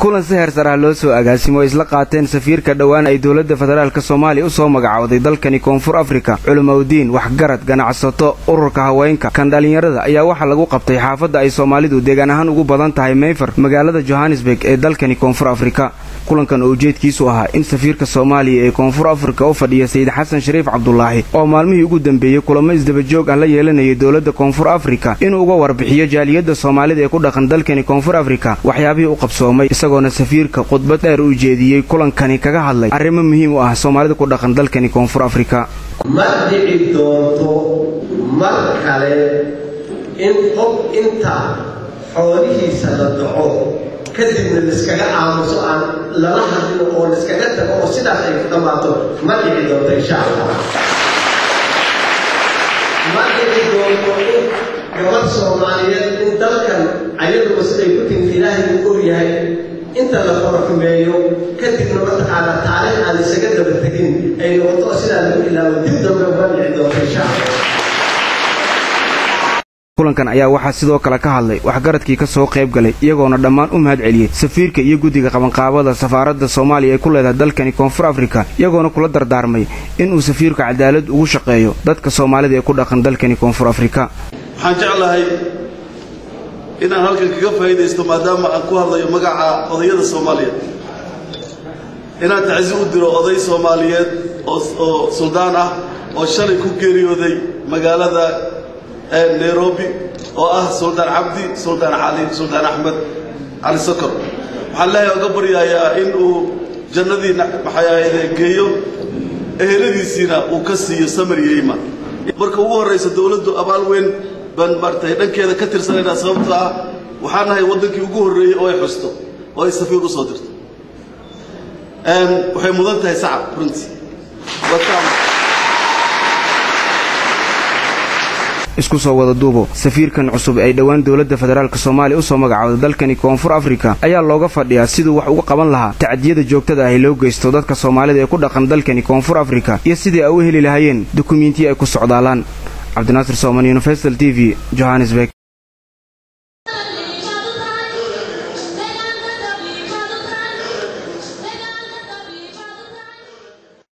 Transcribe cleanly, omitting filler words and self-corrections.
Kulan si heer sare ah loo soo agaasimo oo isla qaateen safiirka dhowaan ay dowladda federaalka Soomaaliya u soo magacowday dalkani Koonfur Afrika, culimaudiin, waxgarad, ganacsato, ururka haweenka, kan dhallinyarada ayaa waxaa lagu qabtay xaafadda ay Soomaalidu deegaan ahaan ugu badan tahay Mayfair, magaalada Johannesburg ee dalkani Koonfur Afrika. Kulankan oo ujeedkiisu ahaa in safiirka Soomaaliya ee Koonfur Afrika u fadhiya, Sayid Xasan Shariif Cabdulaahi, oo maalmihii ugu dambeeyey kulamo isdabajoog ah la yeelanayay dowladda Koonfur Afrika, inuu uga warbixiyo jaaliyadda Soomaalida ee ku dhaqan dalkani Koonfur Afrika waxyaabihii u qabsoomay, isagoona safiirka khudbad dheer u jeediyey kulankani kaga hadlay arrimo muhiim u ah Soomaalida ku dhaqan dalkani Koonfur Afrika. Ma dhici doonto mar kale in qof inta xoolihiisa la dhaco kadibna laiskaga aamuso, aan lala hadlin oo laiskaga tago oo sidaas ay ku dhammaato. Ma dhici doonto, insha Allah. Ma dhici doonto in gabadh Soomaaliyeed in dalkan ayaduba siday ku timid Ilaahay uu og yahay inta la faraxumeeyo kadibna mataqaanaa taariikh aan isaga daba tegin ay noqoto oo sidaa lagu ilaawo. Dib dambe ma dhici doonto, insha Allah. Kulankan ayaa waxaa sidoo kale ka hadlay waxgaradkii ka soo qayb galay, iyagoona dhammaan u mahad celiyey safiirka iyo guddiga qabanqaabada safaaradda Soomaaliya ee ku leedahay dalkani Koonfur Afrika, iyagoona kula dardaarmay inuu safiirku cadaalad ugu shaqeeyo dadka Soomaalida ee ku dhaqan dalkani Koonfur Afrika. Waxaan jeclahay inaan halkan kaga faa'iidaysto, maadaama aan ku hadlayo magaca odayada Soomaaliyeed, inaan tacsi u diro oday Soomaaliyeed oo suldaan ah oo shalay ku geeriyooday magaalada Nairobi, oo ah Suldaan Cabdi Suldaan Cali Suldaan Axmed Cali Sokor. Waxaan Ilaahay oga baryayaa in uu jannadii maxay ahayde geeyo, eheladiisiina uu ka siiyo samar iyo iimaan. Marka ugu horraysa, dowladdu abaal weyn baan maaragtay dhankeeda ka tirsanaynaa, sababtoo ah waxaan nahay waddankii ugu horreeyey oo ay xusto oo ay safiir u soo dirto. Waxay mudan tahay sacab runtii. Isku soo wada duubo, safiirkan cusub ay dhowaan dowladda federaalka Soomaaliya usoo magacowday dalkani Koonfur Afrika ayaa looga fadhiyaa siduu wax uga qaban lahaa tacdiyada joogtada ah ee loo geysto dadka Soomaalida ee ku dhaqan dalkani Koonfur Afrika iyo sidii ay u heli lahaayeen dukumiintiyo ay ku socdaalaan. Cabdinaasir Sooman, Universal TV, Johannesburg.